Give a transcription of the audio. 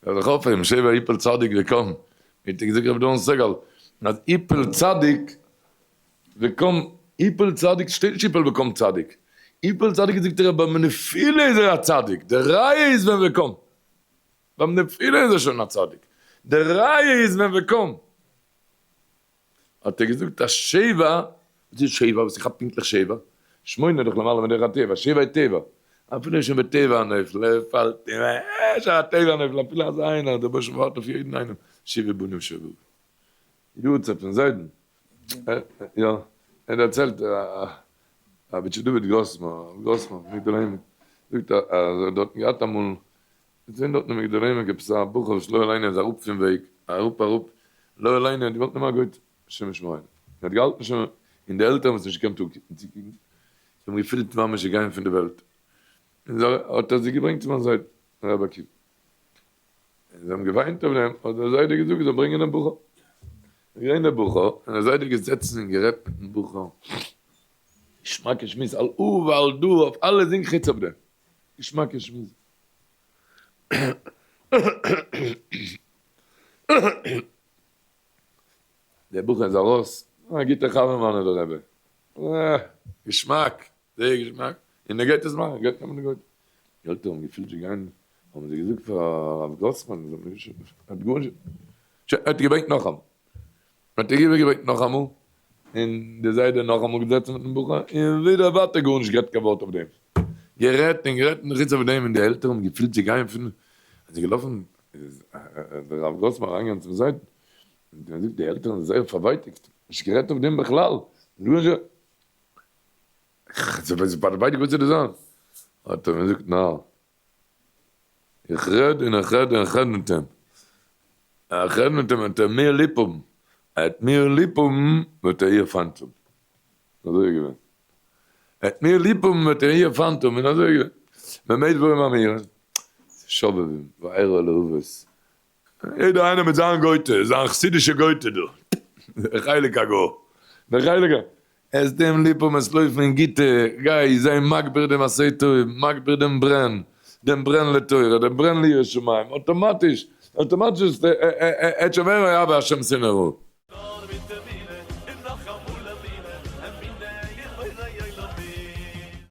זאל זיך אויפהייבן, שבע יפול צדיק וקם, האט ער געזאגט רבי דן סגל, אז יפול צדיק וקם, יפול צדיק שטייט נישט יפול וקם צדיק, יפול צדיק זאגט ער ביים נפילה איז ער א צדיק, די ראיה איז ווען וקם, ביים נפילה איז ער שוין א צדיק, די ראיה איז ווען וקם. האט ער געזאגט אז שבע, וואס איז שבע? וואס איך כאפ פונקטליך שבע? שמונה איז דאך למעלה מדרך הטבע, שבע איז טבע, אפילו איז שוין בטבע הנופל, ער פאלט און ער איז שוין א טבע הנופל, אפילו אזא איינער, דער רבוש"ע ווארט אויף יעדן איינעם, שבעה בנים שובבים. יארצייט פון זיידן, יא, ער דערציילט רבי איטשע דוד גראסמאן, גראסמאן פון מגדל העמק, זאגט אז ער האט דארטן געהאט אמאל געזען דארט אין מגדל העמק עפעס א בחור וואס לא עלינו איז אראפ פון וועג, אראפ אראפ, לא עלינו האט געוואלט נעמען א גויטע, השם ישמרינו, ער האט געהאלטן שוין, און די עלטערן האבן עס נישט געקענט צוקוקן, זיי האבן געפילט ממש זיי גייען פון די וועלט, און זיי האט ער זיי געברענגט צו מיין זיידן רבי עקיבא, און זיי האבן געוויינט אויף דעם, האט דער זיידע געזאגט זיי זאלן ברענגען דעם בחור, איז געווען דער בחור, און דער זיידע געזעצן און גערעדט מיטן בחור, געשמאקע שמועס על הא ועל דא, אויף אלע זינג חוץ אויף דעם, געשמאקע שמועס. דער בחור איז ארויס, א גוטער חבר מיינער דער רבי, אה, געשמאק, זייער געשמאק, און ער גייט עס מאכן, ער גייט נעמען די גויטע. די עלטערן האבן געפילט זיי גייען, האבן זיי געזאגט פאר הרב גראסמאן, זיי האבן נישט, ער האט גארנישט, שוין, ער האט געברענגט נאכאמאל. האט ער איבערגעברענגט נאכאמאל, און די זיידע נאכאמאל געזעצן מיטן בחור, און ווידער ווייטער גארנישט גערעדט קיין ווארט אויף דעם, גערעדט און גערעדט און חוץ אויף דעם, און די עלטערן האבן געפילט זיי גייען פון, איז ער געלאפן, איז דער רב גראסמאן אריינגעגאנגען צום זיידן, און האט אים געזאגט די עלטערן זענען זייער פארווייטיגט, נישט גערעדט אויף דעם בכלל, גארנישט, פארווייטיגט וואס זאל דאס זיין, האט ער אים געזאגט נאר. איך רעד און איך רעד און איך רעד מיט אים, איך רעד מיט אים וועט ער מיר ליב האבן, ער וועט מיר ליב האבן וועט ער איר פיינט האבן, אזוי איז געווען, ער וועט מיר ליב האבן וועט ער איר פיינט האבן און אזוי איז געווען, במה דברים אמורים, שובבים וארא להבות, יעדער איינער מיט זיין גויטע, זיין חסידישע גויטע דא, דער חלק הגאו, דער חלק ה, עס דעם ליפא מ'עס לויפן אין גוטע, גיי זיי מגביר דעם עשה טוב, מגביר דעם ברען, דעם ברען לתורה, דעם ברען ליראת שמים, אטאמאטיש, אטאמאטיש עט שוין ווערן אוהבי השם שנאו.